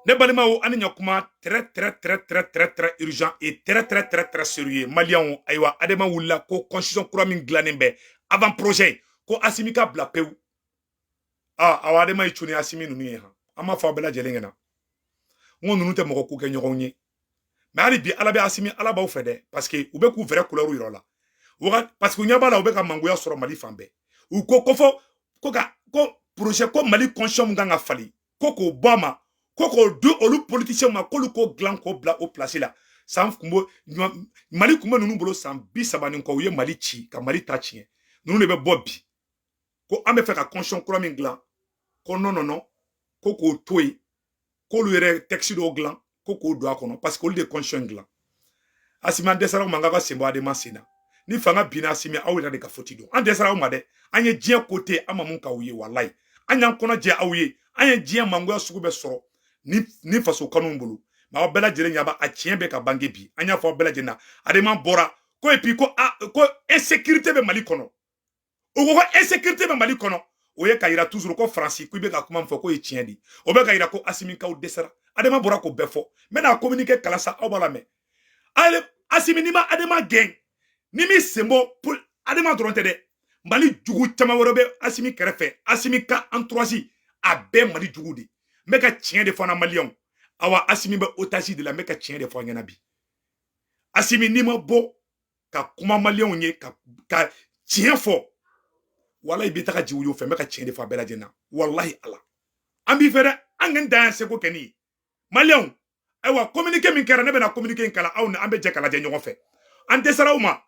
Ne balimaw, ani ɲakuma, très très très très très très urgent et très très très très sérieux. Maliyɛnw, ayiwa, Adema wulila ko constitution kura min dilannen bɛ, avant projet, ko Asimi ka bila pewu. Ah, awa, Adema ye cuni Asimi ninnu ye han. An b'a fɔ aw bɛɛ lajɛlen ɲɛna, n ko ninnu tɛ mɔgɔ ko kɛ ɲɔgɔn ye. Mais hali bi, Ala bɛ Asimi, Ala b'aw fɛ dɛ, parce que u bɛ k'u vrai couleur yɔrɔ la waga, parce que u ɲɛ b'a la, u bɛ ka mangoya sɔrɔ Mali fan bɛɛ. U ko ko fɔ ko ka ko projet, ko Mali constitution min kan ka falen, ko k'o bɔ a ma, ko k'o di olu politiciens ma, k'olu k'o dilan k'o bila o place la. San kun bɔ Mali kun bɛ ninnu bolo san 30 ni kɔ, u ye Mali ci ka Mali ta tiɲɛ. Ninnu de bɛ bɔ bi ko an bɛ fɛ ka constitution kura min dilan, ko non non non, ko k'o to yen, k'olu yɛrɛ texte dɔw dilan, ko k'o don a kɔnɔ, parce que olu de ye constitution dilan. Asimi, an dɛsɛra aw ma, an k'a ka sen bɔ Adema sen na. Ni fanga binna, Asimi, aw yɛrɛ de ka faute don. An dɛsɛra aw ma dɛ. An ye diɲɛ ko tɛ, an ma mun k'aw ye? Walayi, an y'an kɔnɔ jɛ aw ye, an ye diɲɛ mangoya sugu bɛɛ sɔrɔ ni faso kanu bolo. Mais aw bɛɛ lajɛlen ɲɛ b'a a tiɲɛ bɛ ka bange bi. An y'a fɔ aw bɛɛ lajɛlen na, Adema bɔra ko, et puis ko a ko insécurité bɛ Mali kɔnɔ. O ko ko insécurité bɛ Mali kɔnɔ, o ye ka yira toujours ko Faransi ko i bɛ ka kuma min fɔ k'o ye tiɲɛ de. O bɛ ka yira ko Asimi kaw dɛsɛra. Adema bɔra k'o bɛɛ fɔ. N bɛna communiqué kalan sa, aw b'a lamɛn. Asimi, n'i ma Adema gɛn, ni m'i sen bɔ, Adema dɔrɔn tɛ dɛ, Mali jugu caman wɛrɛ bɛ Asimi kɛrɛfɛ. Asimi ka entourage a bɛɛ Mali jugu de. N bɛ ka tiɲɛ de fɔ an na, maliyɛnw. Awa, Asimi bɛ otage de la. N bɛ ka tiɲɛ de fɔ an ɲɛna bi. Asimi, n'i ma bɔ ka kuma maliyɛnw ye ka tiɲɛ fɔ, walahi, i bɛ taga jiw fɛ. N bɛ ka tiɲɛ de fɔ a bɛɛ lajɛlen na. Walahi Ala, an b'i fɛ dɛ, an kɔni dan y'an seko kɛ nin ye. Maliyɛnw, ayiwa, communiqué min kɛra, ne bɛna communiqué in kalan, aw ni an bɛ jɛ ka lajɛ ɲɔgɔn fɛ. An dɛsɛra aw ma.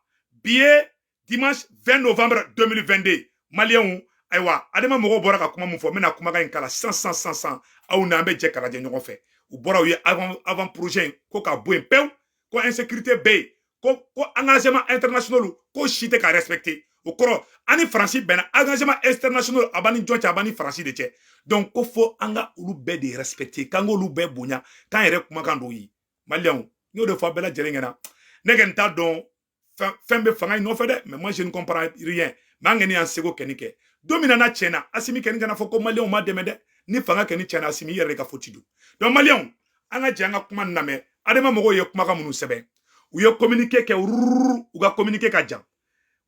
Bi ye dimanche 20 novembre 2022. Maliyɛnw, ayiwa, Adema mɔgɔw bɔra ka kuma min fɔ, n bɛna kumakan in kalan sisan sisan sisan sisan, aw ni an bɛ jɛ ka lajɛ ɲɔgɔn fɛ. U bɔra, u ye avant projet in ko ka bɔ yen pewu, ko insécurité bɛ yen, ko engagement international ko si tɛ ka respecter. O kɔrɔ, an ni Faransi bɛnna engagement international, a b'an ni jɔn cɛ? A b'an ni Faransi de cɛ. Donc ko fo an ka olu bɛɛ de respecter, k'an k'olu bɛɛ bonya, k'an yɛrɛ kumakan dɔw ye. Maliyɛnw, n y'o de fɔ a bɛɛ lajɛlen ɲɛna. Ne kɔni t'a dɔn fɛn bɛ fanga in nɔfɛ dɛ, mais moi je ne comprends rien. Mais an kɔni y'an seko kɛni kɛ. Don min na n'a tiɲɛna, Asimi kɛni kana fɔ ko maliyɛnw ma dɛmɛ dɛ. Ni fanga kɛni tiɲɛna, Asimi, i yɛrɛ de ka faute don. Donc maliyɛnw, an ka jɛ an ka kuma nin lamɛn. Adema mɔgɔw ye kumakan minnu sɛbɛn, u ye communiqué kɛ rururu, u ka communiqué ka jan,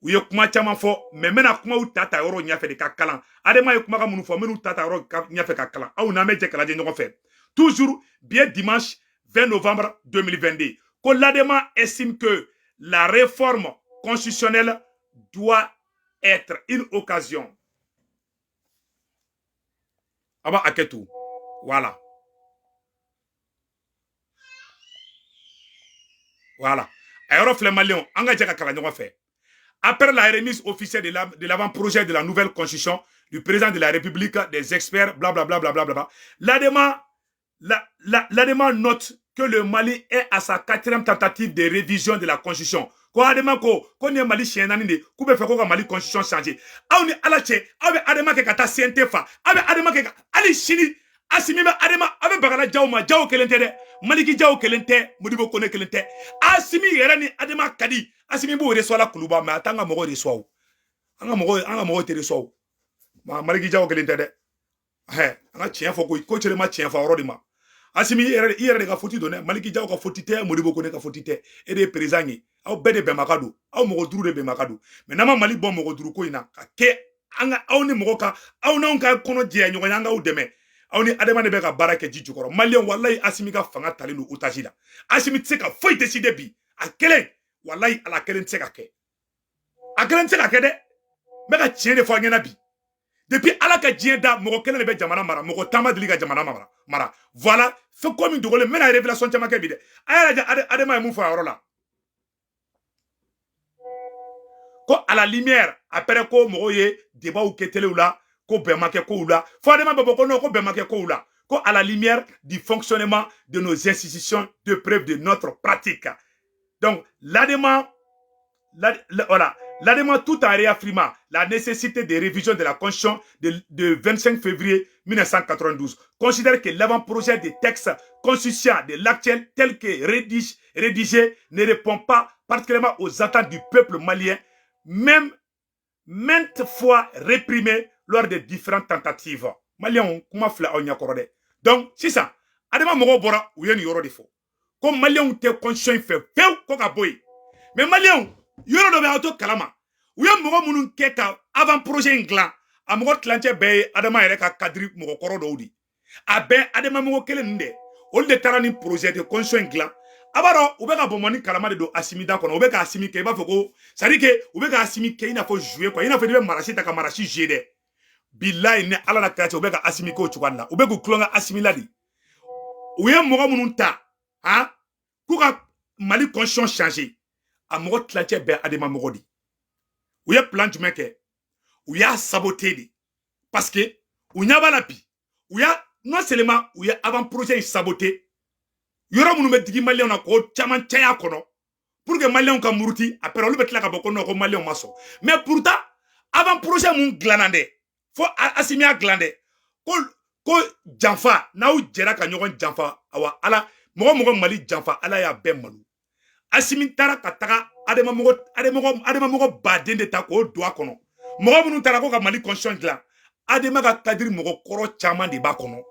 u ye kuma caman fɔ, mais n bɛna kumaw ta ta yɔrɔ ɲɛfɛ de ka kalan. Adema ye kumakan minnu fɔ, n bɛn'u ta ta yɔrɔ ɲɛfɛ ka kalan, aw n'an bɛ jɛ ka lajɛ ɲɔgɔn fɛ. Toujours, bi ye dimanche 20 novembre 2022. Ko l'Adema estime que la réforme constitutionnelle doit être une occasion. A b'a hakɛ to. Voilà. Voilà. A yɔrɔ filɛ, maliyɛnw, an ka jɛ ka kalan ɲɔgɔn fɛ. Après la remise officielle de l'avant-projet de la nouvelle constitution du président de la République, des experts, blablabla, blablabla, l'ADEMA l'ADEMA note que le Mali est à sa quatrième tentative de révision de la constitution. Ko Adema ko nin ye Mali siɲɛ naani de k'u bɛ fɛ ko ka Mali constitution changer. Aw ni Ala cɛ, aw bɛ Adema kɛ ka taa CNT fa, aw bɛ Adema kɛ ka hali sini Asimi bɛ Adema, aw bɛ bagala Jaw ma. Jaw kelen tɛ dɛ, Maliki Jaw kelen tɛ, Modibo Kone kelen tɛ. Asimi yɛrɛ ni Adema ka di. Asimi b'o reçoit la Kuluba, mais a t'an ka mɔgɔw reçoit o. An ka mɔgɔw tɛ reçoit o. Maliki Jaw kelen tɛ dɛ. Hɛ, an ka tiɲɛ fɔ koyi, ko cɛlen ma tiɲɛ fɔ yɔrɔ de ma. Asimi, i yɛrɛ de ka faute don dɛ. Maliki Jaw ka faute tɛ, Modibo Kone ka faute tɛ. E de ye président ye, aw bɛɛ de bɛnbaka don, aw mɔgɔ 5 de bɛnbaka don. Mais n'an ma Mali bɔ mɔgɔ 5 ko in na ka kɛ an ka aw ni mɔgɔ ka aw n'anw ka kɔnɔ jɛya ɲɔgɔn ye, an k'aw dɛmɛ. Aw ni Adama de bɛ ka baara kɛ ji jukɔrɔ. Maliyɛn, walayi, Asimi ka fanga talen don otage la. Asimi tɛ se ka foyi décider bi a kelen. Walayi Ala, kelen tɛ se ka kɛ, a kelen tɛ se ka kɛ dɛ. N bɛ ka tiɲɛ de fɔ aw ɲɛna bi. Depuis Ala ka diɲɛ da, mɔgɔ kelen de bɛ jamana mara, mɔgɔ tan ma deli ka jamana mara. Voilà, fɛn ko min dogolen, n bɛna révélation caman kɛ bi dɛ. A y'a lajɛ, Adama ye mun fɔ a yɔrɔ la, ko à la lumière après ko mɔgɔw ye débatw kɛ telew la, ko bɛn ma kɛ kow la, fo Adama bɛ bɔ ko non, ko bɛn ma kɛ kow la, ko à la lumière du fonctionnement de nos institutions, de preuve de notre pratique. Donc l'ADEMA, voilà, l'ADEMA, tout en réaffirmant la nécessité de révision de la Constitution de 25 février 1992, considère que l'avant-projet des textes constituant de l'actuel tel que rédigé ne répond pas particulièrement aux attentes du peuple malien, même maintes fois réprimé lors de différentes tentatives. Maliens, kuma filɛ aw ɲɛkɔrɔ dɛ. Donc sisan, Adama Adama mɔgɔw bɔra, u ye nin yɔrɔ de fɔ ko maliyɛnw tɛ constitution in fɛ fewu, ko ka bɔ yen. Mais maliyɛnw, yɔrɔ dɔ bɛ aw to kalama, u ye mɔgɔ minnu kɛ ka avant projet in dilan, a mɔgɔ tilancɛ bɛɛ ye Adama yɛrɛ ka cadre mɔgɔkɔrɔ dɔw de. A bɛɛ Adama mɔgɔ kelen ninnu dɛ, olu de taara ni projet de constitution in dilan. A b'a dɔn, u bɛ ka bɔnbɔnni kalama de don Asimi da kɔnɔ. U bɛ ka Asimi kɛ i b'a fɔ ko, c'est à dire que u bɛ ka Asimi kɛ i n'a fɔ jouet quoi, i n'a fɔ i bɛ marasi ta ka marasi jouer dɛ. Bilayi, ni Ala la kira cɛ, u bɛ ka Asimi kɛ o cogoya de la. U bɛ k'u tulonkɛ Asimi la de. U ye mɔgɔ minnu ta han k'u ka Mali constitution changer, a mɔgɔ tilancɛ bɛɛ Adama mɔgɔ de. U ye plan jumɛn kɛ? U y'a saboter de, parce que u ɲɛ b'a la bi, u y'a non seulement u ye avant projet in saboter, yɔrɔ minnu bɛ digi maliyɛnw na k'o caman caya kɔnɔ pour que maliyɛnw ka muruti. Après, olu bɛ tila ka bɔ ko non, ko maliyɛnw ma sɔn. Mais pourtant, avant projet mun dilanna dɛ, fo Asimi y'a dilan dɛ, ko janfa, n'aw jɛra ka ɲɔgɔn janfa, awa Ala, mɔgɔ mɔgɔ Mali janfa, Ala y'a bɛɛ malo. Asimi taara ka taga Adama mɔgɔ baden de ta k'o don a kɔnɔ. Mɔgɔ minnu taara ko ka Mali constitution dilan, Adama ka cadre mɔgɔ kɔrɔ caman de b'a kɔnɔ.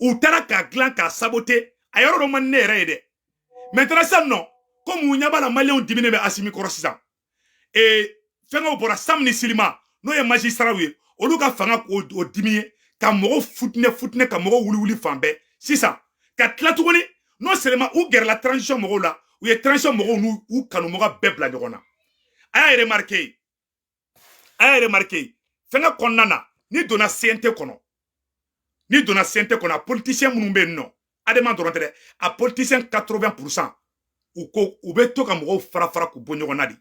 U taara k'a dilan k'a saboter. A yɔrɔ dɔ man di ne yɛrɛ ye dɛ. Maintenant, sisan nɔ, komi u ɲɛ b'a la maliyɛnw diminen bɛ Asimi kɔrɔ sisan, ee, fɛnkɛw bɔra, Sam ni Silima, n'o ye magistrats ye, olu ka fanga k'o dimi ye ka mɔgɔw futinɛ futinɛ, ka mɔgɔw wuli wuli fan bɛɛ sisan. Ka tila tuguni, non seulement u gɛrɛla transition mɔgɔw la, u ye transition mɔgɔw n'u u kanumɔgɔ bɛɛ bila ɲɔgɔn na. A y'a remarqué, a y'a remarqué, fɛnkɛ kɔnɔna na, n'i donna CNT kɔnɔ, n'i donna CNT kɔnɔ, a politicien minnu bɛ yen nɔ, Adama dɔrɔn tɛ dɛ, a politicien 80%, u ko u bɛ to ka mɔgɔw fara fara k'u bɔ ɲɔgɔn na de.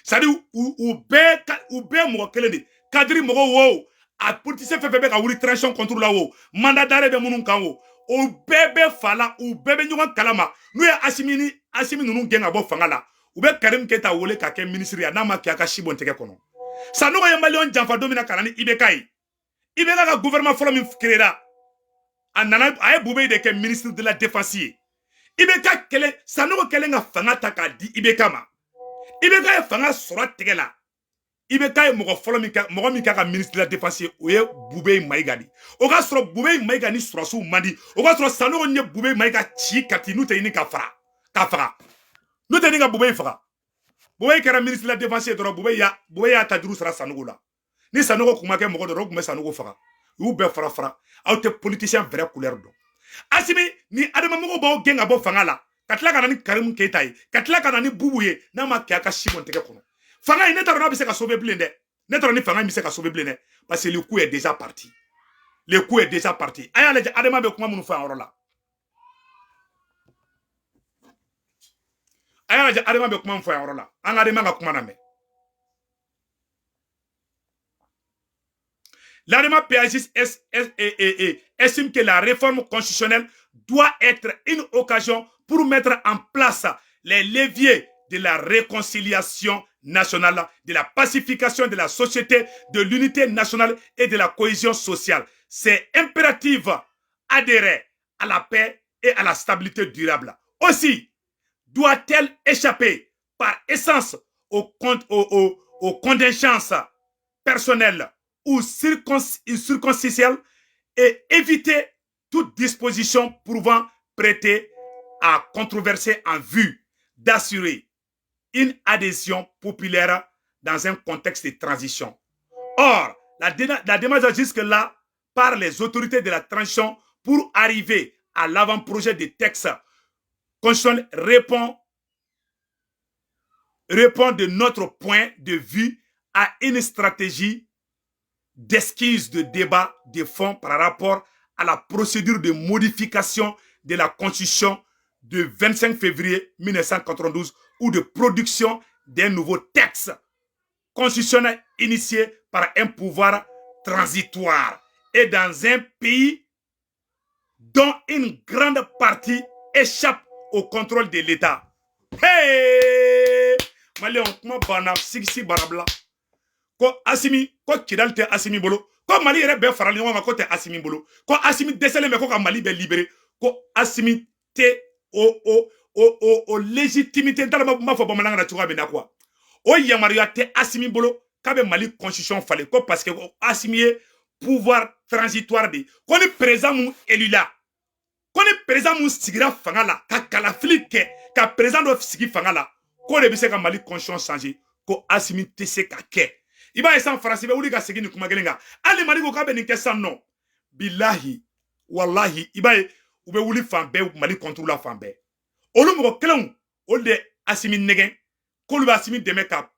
C'est à dire, u bɛɛ mɔgɔ kelen de, cadre mɔgɔw wo, a politicien fɛn fɛn bɛ ka wuli transition contre la wo, mandat d'arrêt bɛ minnu kan wo, o bɛɛ bɛ fa la, u bɛɛ bɛ ɲɔgɔn kalama. N'u ye Asimi ni Asimi ninnu gɛn ka bɔ fanga la, u bɛ Karim Keyita wele ka kɛ ministre ye, n'a ma kɛ a ka si bɔn tɛgɛ kɔnɔ. Sanogo ye maliyɛn janfa don min na ka na ni IBK ye, IBK ka gouvernement fɔlɔ min créera, a nana, a ye Bubey de kɛ ministre de la défense ye. IBK kɛlen, Sanogo kɛlen ka fanga ta k'a di IBK ma, IBK ye fanga sɔrɔ tigɛ la. IBK ye mɔgɔ fɔlɔ min kɛ, mɔgɔ min k'a ka ministre de la défense ye, o ye Bubey Mayiga de. O ka sɔrɔ Bubey Mayiga ni sɔrɔsiw man di. O ka sɔrɔ Sanogo ye Bubey Mayiga ci Kati, n'u tɛ ɲini ka fara k'a faga, n'u tɛ ɲini ka Bubey faga. Bubey kɛra ministre de la défense ye dɔrɔn, Bubey y'a ta juru sara Sanogo la. Ni Sanogo kun ma kɛ mɔgɔ dɔ, o tun bɛ Sanogo faga. U y'u bɛɛ fara fara. Aw tɛ politicien vrai couleur dɔn. Asimi ni Adama mɔgɔw b'aw gɛn ka bɔ fanga la, ka tila ka na ni Karimu Keyita ye, ka tila ka na ni Bubu ye, n'a ma kɛ a ka si bɔn tɛgɛ kɔnɔ. Fanga in, ne t'a dɔn n'a bɛ se ka sauver bilen dɛ. Ne t'a dɔn ni fanga in bɛ se ka sauver bilen dɛ, parce que le coup est déjà parti, le coup est déjà parti. A y'a lajɛ, Adama bɛ kuma minnu fɔ a yɔrɔ la, a y'a lajɛ, Adama bɛ kuma min fɔ a yɔrɔ la, an ka Adama ka kuma lamɛn. L'ADEMA PAJ estime que la réforme constitutionnelle doit être une occasion pour mettre en place les leviers de la réconciliation nationale, de la pacification de la société, de l'unité nationale et de la cohésion sociale. C'est impératif adhérer à la paix et à la stabilité durable. Aussi, doit-elle échapper par essence aux contingences personnelles ou circonstancielles et éviter toute disposition pouvant prêter à controverser en vue d'assurer une adhésion populaire dans un contexte de transition. Or, la démarche jusque-là par les autorités de la transition pour arriver à l'avant-projet de texte constitutionnel répond de notre point de vue à une stratégie d'esquisse de débat de fond par rapport à la procédure de modification de la Constitution de 25 février 1992 ou de production d'un nouveau texte constitutionnel initié par un pouvoir transitoire et dans un pays dont une grande partie échappe au contrôle de l'État. Hey! Maliyɛnw, kuma banna, sigisi barabila. Ko Asimi, ko Kidali tɛ Asimi bolo, ko Mali yɛrɛ bɛɛ farali ɲɔgɔn kan ko tɛ Asimi bolo, ko Asimi dɛsɛlen bɛ ko ka Mali bɛɛ libéré, ko Asimi tɛ o légitimité, n t'a dɔn n b'a fɔ bamanankan na cogoya min na quoi, o yamaruya tɛ Asimi bolo k'a bɛ Mali constitution falen, ko parce que ko Asimi ye pouvoir transitoire de, ko ni président mun élu la, ko Ko ni président mun sigira fanga la ka kalafili kɛ ka président dɔ sigi fanga la, k'o de bɛ se ka Mali constitution changer, ko Assimi tɛ se ka kɛ. I b'a ye sisan Faransi bɛ wuli ka segin nin kuma kelen kan. Hali Mali ko k'a bɛ nin kɛ sisan nɔ, bilahi walahi, i b'a ye u bɛ wuli fan bɛɛ Mali contre la fan bɛɛ. Olu mɔgɔ kelenw, olu de Assimi nɛgɛn k'olu bɛ Assimi dɛmɛ ka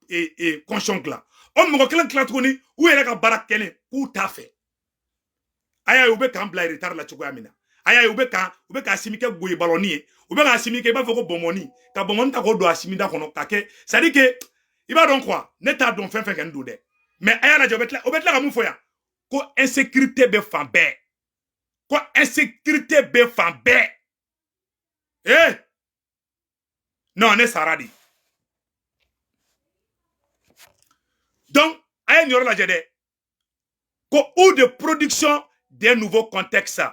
constitution dilan. O mɔgɔ kelen tila tuguni, u yɛrɛ ka baara kɛlen k'u t'a fɛ. A y'a ye u bɛ k'an bila retard la cogoya min na. A y'a ye u bɛ ka Assimi kɛ goyi balɔni ye, u bɛ ka Assimi kɛ i b'a fɔ ko bɔnbɔni, ka bɔnbɔni ta k'o don Assimi da kɔnɔ ka kɛ. C'est à dire que i b'a dɔn quoi, ne t'a dɔn fɛn fɛn kɛ n don dɛ, mais a y'a lajɛ, u bɛ tila ka mun fɔ yan? Ko insécurité bɛ fan bɛɛ, ko insécurité bɛ fan bɛɛ. Eh non, ne sara de. Donc a ye nin yɔrɔ lajɛ dɛ, ko ou de production d'un nouveau contexte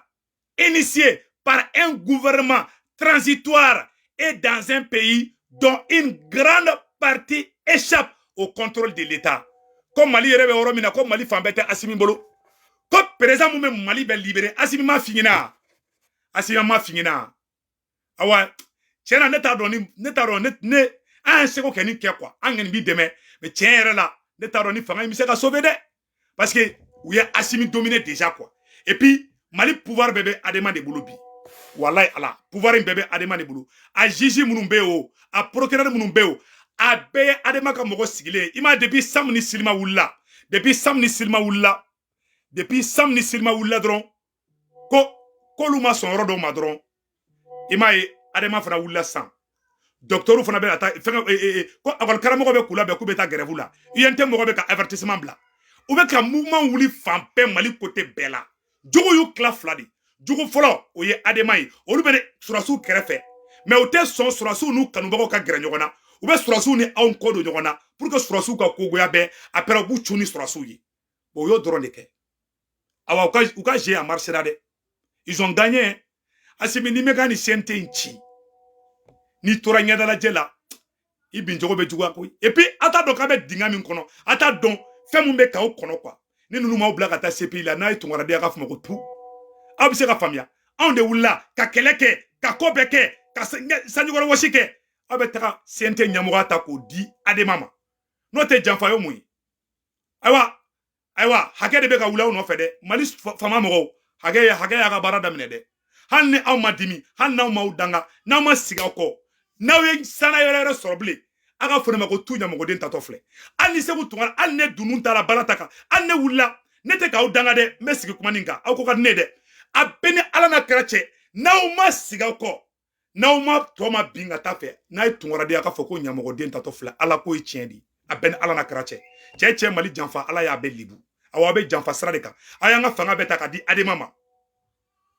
initié par un gouvernement transitoire et dans un pays dont une grande partie échappe au contrôle de l'État. Ko Mali yɛrɛ bɛ yɔrɔ min na, ko Mali fan bɛɛ tɛ Assimi bolo, ko président mun bɛ Mali bɛɛ libéré, Assimi ma f'i ɲɛna, Assimi ma f'i ɲɛna. Awa tiɲɛ na, ne t'a dɔn ni ne t'a dɔn ne an y'an seko kɛ nin kɛ quoi, an kɔni b'i dɛmɛ, mais tiɲɛ yɛrɛ la, ne t'a dɔn ni fanga in bɛ se ka sauver dɛ, parce que u ye Assimi dominé déjà quoi. Et puis Mali pouvoir bɛɛ bɛ Adema de bolo bi. Walayi Ala, pouvoir in bɛɛ bɛ Adema de bolo. A juge minnu bɛ yen o, a procureur minnu bɛ yen o, a bɛɛ ye Adema ka mɔgɔ sigilen ye. I m'a depuis Sam ni Silima wulila, depuis Sam ni Silima wulila, depuis Sam ni Silima wulila dɔrɔn, ko k'olu ma sɔn yɔrɔ dɔw ma dɔrɔn, i m'a ye Adema fana wulila sisan. Docteur fana bɛ ka taa fɛngɛ, ko ekɔli karamɔgɔ bɛ k'u labɛn k'u bɛ taa grève la. UNT mɔgɔ bɛ ka avertissement bila. U bɛ ka mouvement wuli fan bɛɛ, Mali côté bɛɛ la. Jogo y'u tila fila de. Jogo fɔlɔ, o ye Adema ye, olu bɛ surasiw kɛrɛfɛ, mais u tɛ sɔn surasiw n'u kanubagaw ka gɛrɛ ɲɔgɔn na. U bɛ surasiw ni anw kɔ don ɲɔgɔn na pour que surasiw ka kogoya bɛɛ. Après u b'u cun ni surasiw ye. Bon, u y'o dɔrɔn de kɛ. Awa u ka jeu a marché la dɛ, ils ont gagné. Assimi, n'i bɛ ka nin CNT in ci, n'i tora ɲɛdalajɛ la, i bincogo bɛ juguya koyi. Et puis a t'a dɔn k'a bɛ dingɛ min kɔnɔ, a t'a dɔn fɛn mun bɛ k'aw kɔnɔ quoi. Ni ninnu m'aw bila ka taa CPI la, n'a ye tunkaradenya a ka fɔ ma ko tu, aw bɛ se ka faamuya. Anw de wulila ka kɛlɛ kɛ, ka ko bɛɛ kɛ, ka sanjikɔrɔ wɔsi kɛ. Aw bɛ taga CNT ɲɛmɔgɔya ta k'o di Adema ma, n'o tɛ janfa ye mun ye? Ayiwa, hakɛ de bɛ ka wuli aw nɔfɛ dɛ. Mali faama mɔgɔw, hakɛ y'a ka baara daminɛ dɛ. Hali ni aw ma dimi, hali n'aw m'aw danga, n'aw ma sigi aw kɔ, n'aw ye sanu yɛrɛ yɛrɛ sɔrɔ bilen, a ka fɔ ne ma ko tu ɲamɔgɔden tatɔ filɛ. Hali ni Segu Tunkara, hali ne dunun taara baara ta kan, hali ne wulila, ne tɛ k'aw danga dɛ, n bɛ sigi kuma nin kan, aw ko ka di ne dɛ. A bɛɛ ni Ala n'a kɛra cɛ, n'aw ma sigi aw kɔ, n'aw ma tɔ ma bin ka taa fɛ, n'a ye tunkaraden, a ka fɔ ko ɲamɔgɔden tatɔ filɛ. Ala ko ye tiɲɛ de, a bɛɛ ni Ala n'a kɛra cɛ. Cɛ Mali janfa, Ala y'a bɛɛ libu. Awɔ, a bɛ janfa sira de kan. A y'an ka fanga bɛɛ ta k'a di Adema ma,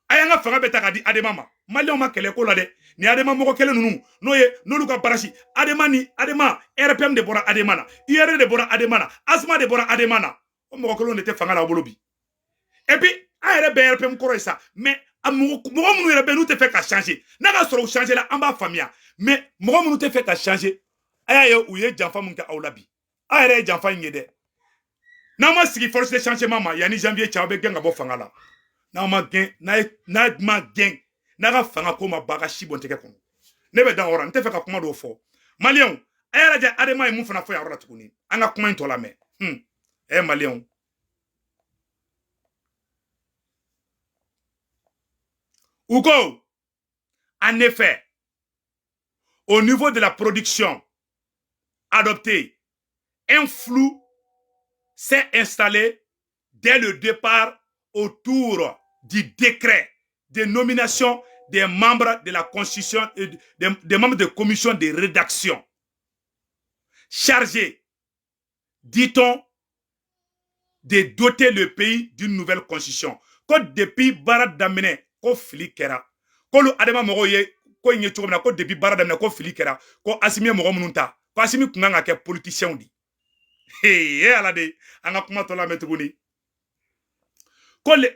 a y'an ka fanga bɛɛ ta k'a di Adema ma. Maliyɛnw ma kɛlɛ ko la dɛ. Ni Adema mɔgɔ kelen ninnu, n'o ye n'olu ka barasi Adema ni Adema, RPM de bɔra Adema na, UR de bɔra Adema na, ASMA de bɔra Adema na. O mɔgɔ kelenw de tɛ fanga la aw bolo bi. Et puis an yɛrɛ bɛ RPM kɔrɔ ye sa, mais a mɔgɔ minnu yɛrɛ bɛ n'u tɛ fɛ ka changer, n'a ka sɔrɔ u changer la, an b'a faamuya, mais mɔgɔ minnu tɛ fɛ ka changer, a y'a ye u ye janfa mun kɛ aw la bi. A yɛrɛ ye janfa in ye dɛ. N'aw ma sigi force de changement ma yanni janvier cɛ, aw bɛ gɛn ka bɔ fanga la. N'aw ma gɛn, n'a ma gɛn, n'a ka fanga ko ma ba ka si bɔn tɛgɛ kɔnɔ. Ne bɛ dan o yɔrɔ, n tɛ fɛ ka kuma dɔw fɔ. Maliyɛnw, a y'a lajɛ Adema ye mun fana fɔ yan yɔrɔ la tuguni. An ka kuma in tɔ lamɛn. Maliyɛnw, u ko en effet, au niveau de la production adoptée, un flou s'est installé dès le départ autour du décret de nomination des membres de la constitution, des membres de commission de rédaction, chargés, dit-on, de doter le pays d'une nouvelle constitution. Ko depuis baara daminɛ, ko fili kɛra, k'olu Adama mɔgɔw ye ko in ye cogo min na, ko depuis baara daminɛ, ko fili kɛra, ko Assimi ye mɔgɔ minnu ta, ko Assimi kun kan ka kɛ politicien de. He Ala de, an ka kuma tɔ lamɛn tuguni. Ko a ye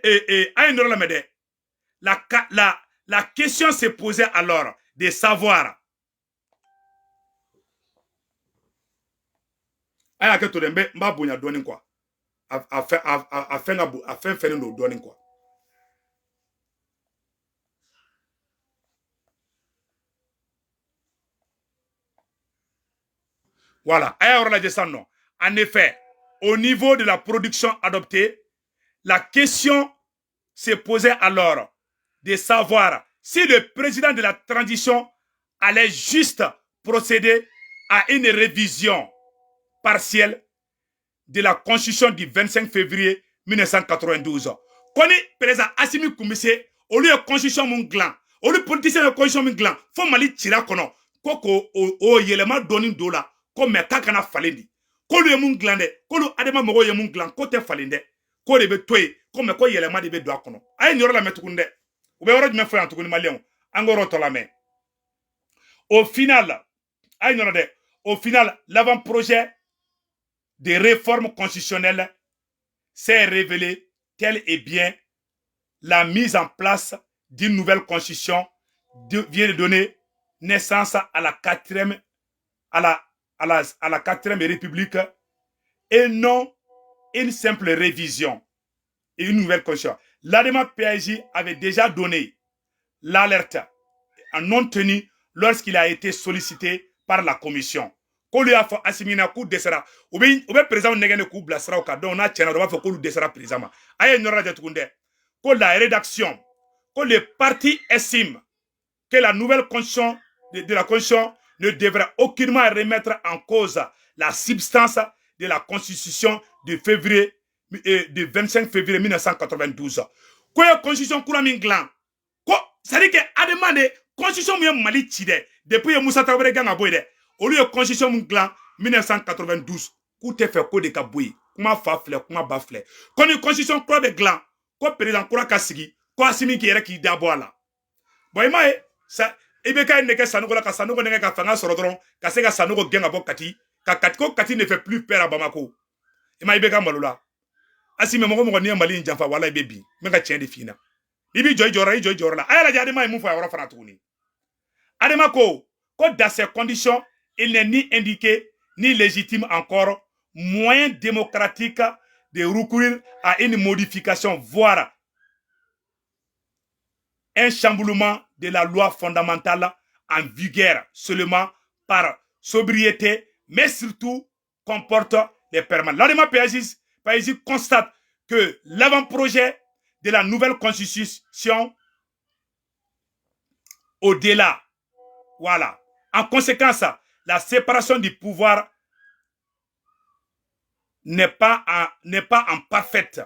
nin yɔrɔ lamɛn dɛ. La question se posait alors de savoir, a y'a kɛ to dɛ, n b'a bonya dɔɔnin quoi, a fɛn a fɛn ka bon, a fɛn fɛnnen don dɔɔnin quoi. Voilà, a y'a yɔrɔ lajɛ sisan nɔ. En effet, au niveau de la production adoptée, la question se posait alors de savoir si le président de la transition allait juste procéder à une révision partielle de la constitution du 25 février 1992. Ko ni président Assimi kun bɛ se, olu ye constitution mun dilan, olu politicien ye constitution min dilan fo Mali cira kɔnɔ, ko k'o o yɛlɛma dɔɔni don la, ko mais k'a kana falen di. K'olu ye mun dilan dɛ, k'olu Adama mɔgɔw ye mun dilan, k'o tɛ falen dɛ, k'o de bɛ to yen, ko mais ko yɛlɛma de bɛ don a kɔnɔ. A ye nin yɔrɔ lamɛn tuguni dɛ. U bɛ yɔrɔ jumɛn fɔ yan tuguni? Maliyɛnw, an ka yɔrɔ tɔ lamɛn. Au final, a ye nin yɔrɔ dɛ, au final, l'avant-projet de réforme constitutionnelle s'est révélé tel et bien la mise en place d'une nouvelle constitution vient de donner naissance à la quatrième république et non une simple révision et une nouvelle constitution. L'ADEMA PAIGC avait déjà donné l'alerte en non tenu lorsqu'il a été sollicité par la commission. K'olu y'a fɔ Asimi na k'u dɛsɛra, u bɛ président nɛgɛn de k'u bila siraw kan. Donc n'a tiɲɛna, u b'a fɔ k'olu dɛsɛra président ma. A ye nin yɔrɔ lajɛ tuguni dɛ. Ko la rédaction, ko le parti estime que la nouvelle constitution de la constitution ne devrait aucunement remettre en cause la substance de la constitution de 25 février 1992. Ko ye constitution kura min dilan, ko c'est à dire que Adama de constitution min ye Mali ci dɛ, depuis ye Musa Tarawele gɛn ka bɔ yen dɛ, olu ye constitution min dilan 1992, k'u tɛ fɛ ko de ka bɔ yen. Kuma fa filɛ, kuma ba filɛ. Ko ni constitution kura bɛ dilan, ko président kura ka sigi, ko Asimi k'i yɛrɛ k'i da bɔ a la. Bon, i m'a ye sa, i bɛ ka nɛgɛ Sanogo la, ka Sanogo nɛgɛ ka fanga sɔrɔ dɔrɔn, ka se ka Sanogo gɛn ka bɔ Kati, ka Kati, ko Kati ne fait plus peur à Bamako. I ma i bɛ ka malo la. Asimi, mɔgɔ mɔgɔ n'i ye Mali in janfa, wala i bɛ bin. N bɛ ka tiɲɛ de f'i ɲɛna. I b'i jɔ i jɔyɔrɔ, i jɔ i jɔyɔrɔ la. A y'a lajɛ, Adama ye mun fɔ a yɔrɔ fana tuguni? Adama ko dans ces conditions, il n'est ni indiqué ni légitime, encore moins démocratique, de recourir à une modification, voire un chamboulement de la loi fondamentale en vigueur seulement par sobriété, mais surtout comporte les permanents. L'ADEMA PAIGC constate que l'avant-projet de la nouvelle constitution, au-delà, voilà. En conséquence, la séparation du pouvoir n'est pas en parfaite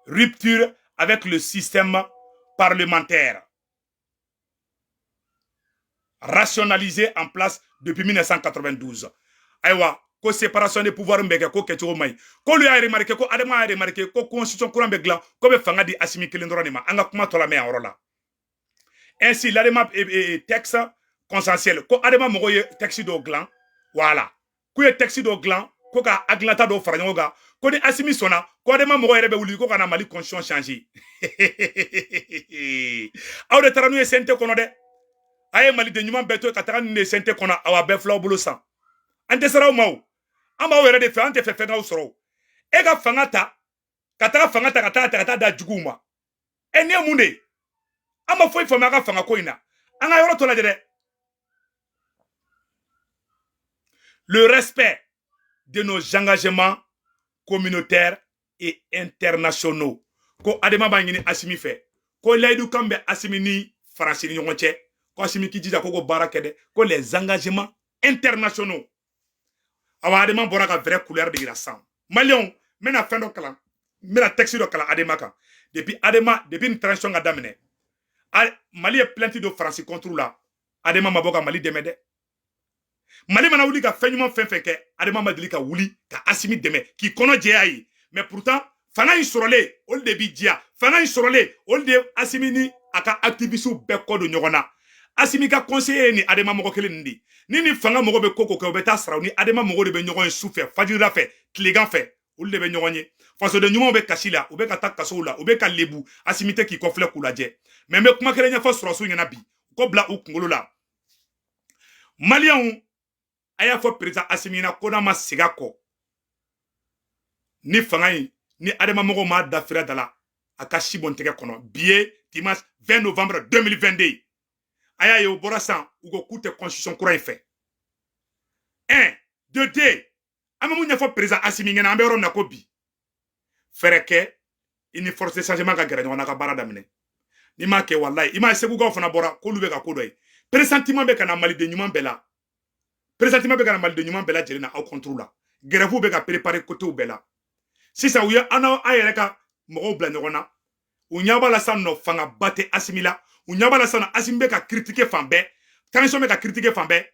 rupture avec le système parlementaire rationalisé en place depuis 1992. Ayiwa, ko séparation des pouvoirs bɛ kɛ, ko kɛcogo man ɲi. K'olu y'a remarqué, ko Adama y'a remarqué ko constitution kura bɛ dilan, ko bɛ fanga di Asimi kelen dɔrɔn de ma. An ka kuma tɔ lamɛn yan yɔrɔ la. Ainsi, l'Adema texte consensuel, ko Adama mɔgɔw ye texte dɔw dilan, voilà, k'u ye texte dɔw dilan, ko ka hakilinata dɔw fara ɲɔgɔn kan, ko ni Asimi sɔnna, ko Adama mɔgɔw yɛrɛ bɛ wuli ko ka na Mali constitution changer. Aw de taara n'u ye CNT kɔnɔ dɛ. A ye maliden ɲuman bɛɛ to ka taga nin de CNT kɔnɔ. Awa, bɛɛ filaw bolo san. An tɛ sira aw ma o, an b'aw yɛrɛ de fɛ, an tɛ fɛ fɛn k'aw sɔrɔ o. E ka fanga ta ka taga, fanga ta ka taa ta ka taa da juguw ma. E nin ye mun de ye? An ma foyi faamuya a ka fanga ko in na. An ka yɔrɔ tɔ lajɛ dɛ. Le respect de nos engagements communautaires et internationaux. Ko Adama b'a ɲini Asimi fɛ, ko layidu kan bɛ Asimi ni Faransi ni ɲɔgɔn cɛ, ko Asimi k'i jija ko ko baara kɛ dɛ, ko les engagements internationaux. Awa, Adama bɔra ka vraie couleur de yira sisan. Maliyɛnw, n bɛna fɛn dɔ kalan, n bɛna texte dɔ kalan Adama kan. Depuis Adama, depuis nin transition ka daminɛ, Mali ye plainte don Faransi contre la, Adama ma bɔ ka Mali dɛmɛ dɛ. Mali mana wuli ka fɛn ɲuman fɛn fɛn kɛ, Adama ma deli ka wuli ka Asimi dɛmɛ k'i kɔnɔ jɛya ye. Mais pourtant, fanga in sɔrɔlen, olu de bi diya. Fanga in sɔrɔlen, olu de Asimi ni a ka activistes bɛɛ kɔ don ɲɔgɔn na. Asimi ka conseiller ye ni Adama mɔgɔ kelen nin de. Ni fanga mɔgɔ bɛ ko ko kɛ, u bɛ taa sara. U ni Adama mɔgɔw de bɛ ɲɔgɔn ye su fɛ, fajirida fɛ, tilegan fɛ, olu de bɛ ɲɔgɔn ye. Fasoden ɲumanw bɛ kasi la, u bɛ ka taa kasow la, u bɛ ka lebu. Asimi tɛ k'i kɔfilɛ k'u lajɛ. Mais n bɛ kuma kelen ɲɛfɔ sɔrɔsiw ɲɛna bi, ko bila u kunkolo la. Maliyɛnw, a y'a fɔ président Asimi ɲɛna ko n'a ma segin a kɔ ni fanga in ni Adama mɔgɔw m'a dafira da la, a ka si bɔn tɛgɛ kɔnɔ. Bi ye dimanche 20 novembre 2022. A y'a ye, o bɔra sisan, u ko k'u tɛ constitution kura in fɛ. Un, De deux, an bɛ mun ɲɛfɔ président Asimi ɲɛna? An bɛ yɔrɔ min na ko bi, fɛɛrɛ kɛ i ni force de changement ka gɛrɛ ɲɔgɔn na ka baara daminɛ. N'i m'a kɛ, walayi, i m'a ye, Segukaw fana bɔra k'olu bɛ ka ko dɔ ye. Pressentiment bɛ ka na maliden ɲuman bɛɛ la, pressentiment bɛ ka na maliden ɲuman bɛɛ lajɛlen na aw contre la. Grève bɛ ka préparer côté bɛɛ la sisan. U ye an n'aw an yɛrɛ ka mɔgɔw bila ɲɔgɔn na. U ɲɛ b'a la sisan nɔ, fangaba tɛ Asimi la. U ɲɛ b'a la sisan nɔ, Asimi bɛ ka critiquer fan bɛɛ, transition bɛ ka critiquer fan bɛɛ,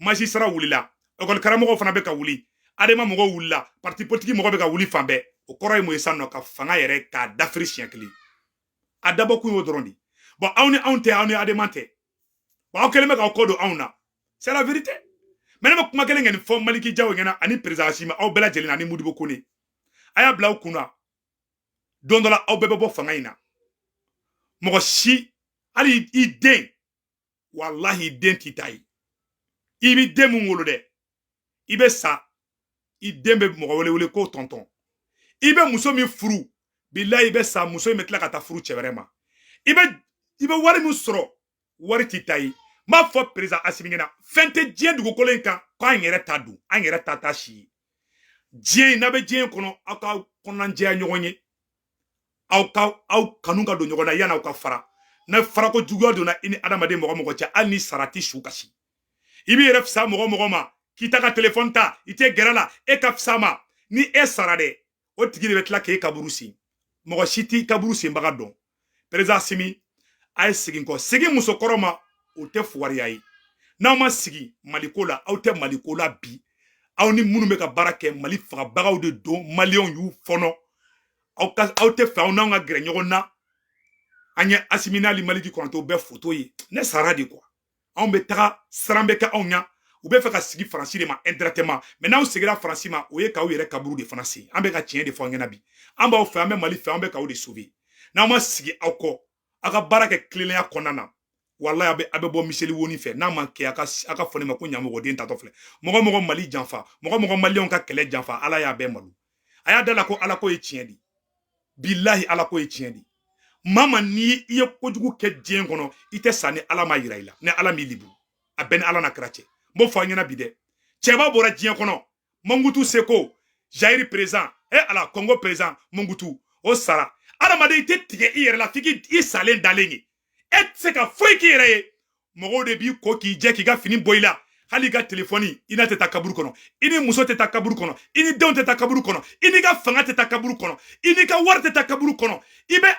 magistrat wulila, école karamɔgɔw fana bɛ ka wuli, ADEMA mɔgɔw wulila, parti politique mɔgɔw bɛ ka wuli fan bɛɛ. O kɔrɔ ye mun ye sisan nɔ? Ka fanga yɛrɛ k'a dafiri siɲɛ kelen. A dabɔkun y'o dɔrɔn de. Bon, aw ni anw tɛ, aw ni ADEMA tɛ. Bon, aw kɛlen bɛ k'aw kɔ don anw na, c'est la vérité. Mais ne bɛ kuma kelen kɛ nin fɔ Maliki Jaw ɲɛna ani président Asimi, aw bɛɛ lajɛlen ani Modibo Kone. A y'a bila aw kunna, don dɔ la aw bɛɛ bɛ bɔ fanga in na. Mɔgɔ si, hali i den, walahi, i den t'i ta ye. I b'i den mun wolo dɛ, i bɛ sa, i den bɛ mɔgɔ wele wele ko tɔntɔn. I bɛ muso min furu, bilayi, i bɛ sa, muso in bɛ tila ka taa furu cɛ wɛrɛ ma. I bɛ wari min sɔrɔ, wari t'i ta ye. N b'a fɔ président Asimi ɲɛna, fɛn tɛ diɲɛ dugukolo in kan k'an yɛrɛ ta don, an yɛrɛ ta ta si ye. Diɲɛ in n'a bɛ diɲɛ kɔnɔ, aw ka kɔnɔnajɛya ɲɔgɔn ye, aw ka aw kanu ka don ɲɔgɔn na yanni aw ka fara. Na farako juguya donna i ni adamaden mɔgɔ mɔgɔ cɛ, hali ni sara tɛ su kasi. I b'i yɛrɛ fisaya mɔgɔ mɔgɔ ma k'i ta ka telefɔni ta, i tɛ gɛrɛ la, e ka fisa ma. Ni e sara dɛ, o tigi de bɛ tila k'e kaburu sen. Mɔgɔ si t'i kaburu senbaga dɔn. Président Asimi, a ye segin kɔ, segin musokɔrɔ ma, o tɛ fugariya ye. N'aw ma sigi Maliko la, aw tɛ Maliko la bi. Aw ni minnu bɛ ka baara kɛ, Mali fagabagaw de don. Maliyɛnw y'u fɔnɔ. Aw ka aw tɛ fɛ aw n'anw ka gɛrɛ ɲɔgɔn na. An ye Asimi n'ali Maliki Kɔnɔntɔn bɛɛ foto ye. Ne sara de quoi, anw bɛ taga, siran bɛ kɛ anw ɲɛ. U bɛ fɛ ka sigi Faransi de ma indirectement, mais n'aw seginna Faransi ma, o ye k'aw yɛrɛ kaburu de fana sen. An bɛ ka tiɲɛ de fɔ aw ɲɛna bi. An b'aw fɛ, an bɛ Mali fɛ, an bɛ k'aw de sauver. N'aw ma sigi aw kɔ, aw ka baara kɛ tilennenya kɔnɔna na, walayi, a bɛ bɔ miseli woni fɛ. N'a ma kɛ, a ka fɔ ne ma ko ɲamɔgɔden tatɔ filɛ. Mɔgɔ mɔgɔ Mali janfa, mɔgɔ mɔgɔ maliyɛnw ka kɛlɛ janfa, Ala y'a bɛɛ malo. A y'a da la ko Ala ko ye tiɲɛ de. Bilahi, Ala ko ye tiɲɛ de. Maa ma, ni i ye kojugu kɛ diɲɛ kɔnɔ, i tɛ sa ni Ala ma yira i la, ni Ala m'i libu. A bɛɛ ni Ala na kira cɛ. N b'o fɔ an ɲɛna bi dɛ. Cɛba bɔra diɲɛ kɔnɔ, Mobutu Seko, Zaïre président, e Ala, Congo président Mobutu, o sara. Adamaden, i tɛ tigɛ i yɛrɛ la f'i k'i salen dalen ye. E tɛ se ka foyi k'i yɛrɛ ye. Mɔgɔw de b'i ko k'i jɛ, k'i ka fini bɔ i la, hali i ka telefɔni. I n'a tɛ taa kaburu kɔnɔ, i ni muso tɛ taa kaburu kɔnɔ, i ni denw tɛ taa kaburu kɔnɔ, i n'i ka fanga tɛ taa kaburu kɔnɔ, i n'i ka wari tɛ taa kaburu kɔnɔ. I bɛ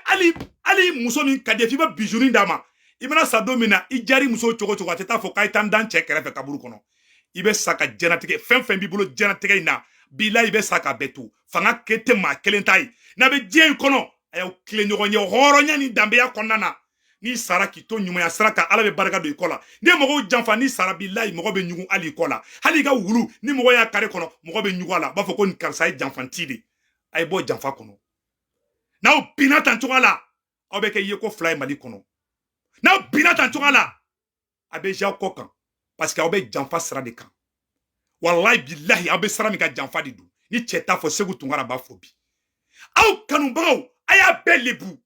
hali muso min ka di ye, f'i bɛ bijounin d'a ma. I bɛna sa don min na, i jari muso cogo cogo, a tɛ taa fɔ k'a ye taa n dan cɛ kɛrɛfɛ kaburu kɔnɔ. I bɛ sa ka diɲɛnatigɛ fɛn fɛn b'i bolo diɲɛnatigɛ in na, bilahi, i bɛ sa k'a bɛɛ to. Fanga kɛ tɛ maa kelen ta ye. N'a bɛ diɲɛ in kɔnɔ, a y'aw tilen ɲɔgɔn ye hɔrɔnya ni danbeya kɔnɔna na. N'i sara k'i to ɲumanya sira kan, Ala bɛ barika don i kɔ la. N'i ye mɔgɔw janfa, n'i sara, bilahi, mɔgɔ bɛ ɲugun hali i kɔ la. Hali i ka wulu, ni mɔgɔ y'a kare kɔnɔ, mɔgɔ bɛ ɲugun a la, u b'a fɔ ko nin karisa ye janfanti de. A ye bɔ janfa kɔnɔ. N'aw binna tan cogoya la, aw bɛ kɛ yeko fila ye Mali kɔnɔ. N'aw binna tan cogoya la, a bɛ ja kɔ kan, parce que aw bɛ janfa sira de kan. Walahi, bilahi, aw bɛ sira min kan, janfa de don. Ni cɛ t'a fɔ, Segu Tunkara b'a fɔ bi. Aw kanubagaw, a y'a bɛɛ lebu,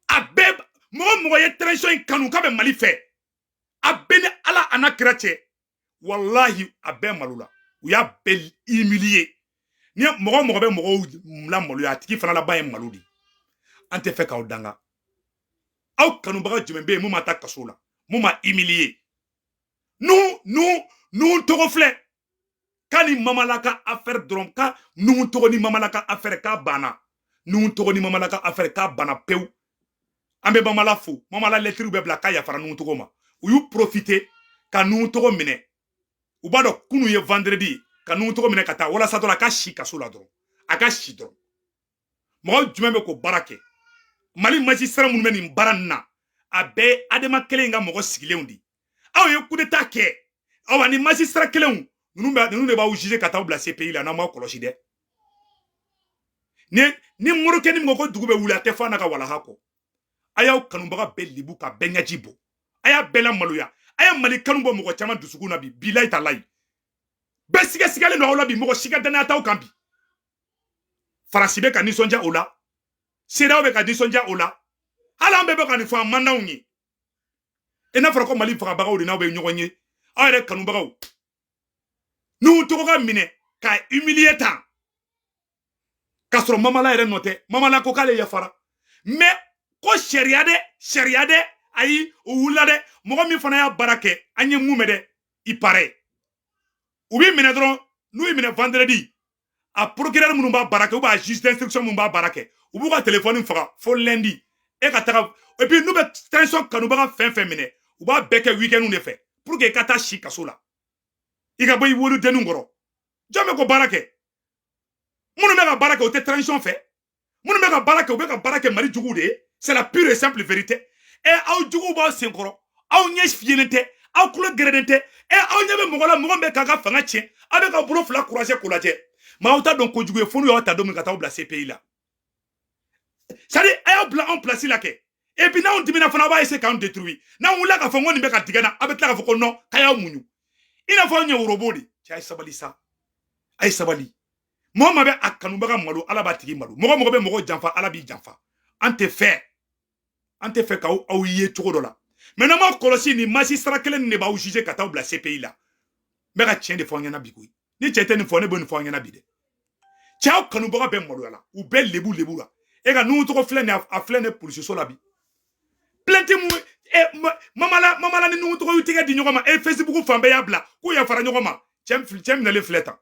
a bɛɛ. Mɔgɔ mɔgɔ ye transition in kanu k'a bɛ Mali fɛ, a bɛɛ ni Ala a n'a kira cɛ, walahi, a bɛɛ malo la. U y'a bɛɛ humilier. Ni mɔgɔ mɔgɔ bɛ mɔgɔw la maloya, a tigi fana laban ye malo de. An tɛ fɛ k'aw danga. Aw kanubaga jumɛn bɛ yen mun ma taa kaso la, mun ma humilier? Nu tɔgɔ filɛ k'a ni Mamala ka affaire dɔrɔn, ka Nuhu tɔgɔ ni Mamala ka affaire k'a banna. Nuhu tɔgɔ ni Mamala ka affaire k'a banna pewu. An bɛ Mamala fo. Mamala lɛtiriw bɛ bila k'a yafara Nuhu tɔgɔ ma. U y'u profiter ka Nuhu tɔgɔ minɛ. U b'a dɔn kunun ye vendredi, ka Nuhu tɔgɔ minɛ ka taa walasa dɔrɔn a ka si kaso la dɔrɔn, a ka si dɔrɔn. Mɔgɔ jumɛn bɛ k'o baara kɛ? Mali magistrat minnu bɛ nin baara nin na, a bɛɛ ye ADEMA kelen in ka mɔgɔ sigilenw de. Aw ye coup d'état kɛ, awa ni magistrat kelenw ninnu bɛ, ninnu de b'aw juger ka t'aw bila CPI la. N'aw ma kɔlɔsi dɛ, ni morikɛ min ko ko dugu bɛ wuli, a tɛ fɔ a n'a ka walaha kɔ. A y'aw kanubaga bɛɛ libu ka bɛɛ ɲɛji bɔ, a y'a bɛɛ lamaloya. A ye Mali kanu bɔ mɔgɔ caman dusukun na bi. Bilayi talayi, bɛɛ sigasigalen don aw la bi. Mɔgɔ si ka danaya t'aw kan bi. Faransi bɛ ka nisɔndiya o la, CEDEAO bɛ ka nisɔndiya o la. Hali an bɛɛ bɛ ka nin fɔ, an man d'anw ye. I n'a fɔra ko Mali fagabagaw de n'aw bɛ ɲɔgɔn ye, aw yɛrɛ kanubagaw. N'u tɔgɔ ka minɛ ka humilier tan k'a sɔrɔ Mamala yɛrɛ nɔ tɛ. Mamala ko k'ale yafara, mais ko sariya dɛ, sariya dɛ. Ayi, u wulila dɛ. Mɔgɔ min fana y'a baara kɛ, an ye mun mɛn dɛ, il paraît u b'i minɛ dɔrɔn. N'u y'i minɛ vendredi, a procureur minnu b'a baara kɛ ou bien a juge d'instruction minnu b'a baara kɛ, u b'u ka téléphone faga fo lundi e ka taga. Et puis n'u bɛ transition kanubaga fɛn fɛn minɛ, u b'a bɛɛ kɛ week-end de fɛ pour que i ka taa si kaso la, i ka bɔ i wolodenninw kɔrɔ. Jɔn bɛ ko baara kɛ? Minnu bɛ ka baara kɛ, o tɛ transition fɛ. Minnu bɛ ka baara kɛ, u bɛ ka baara kɛ Mali juguw de ye. C'est la pure et simple vérité. Ɛ, aw juguw b'aw senkɔrɔ, aw ɲɛ fiyelen tɛ, aw tulo gɛrɛnen tɛ. Ɛ, aw ɲɛ bɛ mɔgɔ la, mɔgɔ min bɛ k'a ka fanga tiɲɛ, aw bɛ ka bolo fila croiser k'o lajɛ. Mais aw t'a dɔn kojugu ye fo n'u y'aw ta don min ka t'aw bila CPI la. C'est à dire, a y'aw bila anw place la kɛ. Et puis n'anw dimina fana, aw b'a essayer k'anw détruire. N'anw wulila k'a fɔ ko nin bɛ ka tigɛ na, aw bɛ tila k'a fɔ ko non, k'a y'aw muɲu, i n'a fɔ anw ye worobo de. Cɛ, a ye sabali sa, a ye sabali. Mɔgɔ ma bɛ a kanubaga malo, Ala b'a tigi malo. Mɔgɔ mɔgɔ bɛ mɔgɔ janfa, Ala b'i janfa. An tɛ fɛ, an tɛ fɛ k'aw aw ye cogo dɔ la. Mais n'an ma kɔlɔsi, nin magistrat kelen nin de b'aw juger ka t'aw bila CPI la. N bɛ ka tiɲɛ de fɔ aw ɲɛna bi koyi. Ni cɛ tɛ nin fɔ, ne bɛ nin fɔ aw ɲɛna bi dɛ. Cɛ, aw kanubaga bɛɛ maloya la, u bɛɛ lebu lebu la. E ka Nuhu tɔgɔ filɛ nin, a filɛ nin polisiso la bi. Plainte mun e Mamala, Mamala ni Nuhu tɔgɔ y'u tɛgɛ di ɲɔgɔn ma e Facebook fan bɛɛ y'a bila k'u yafara ɲɔgɔn ma. Cɛ, cɛ minɛlen filɛ tan.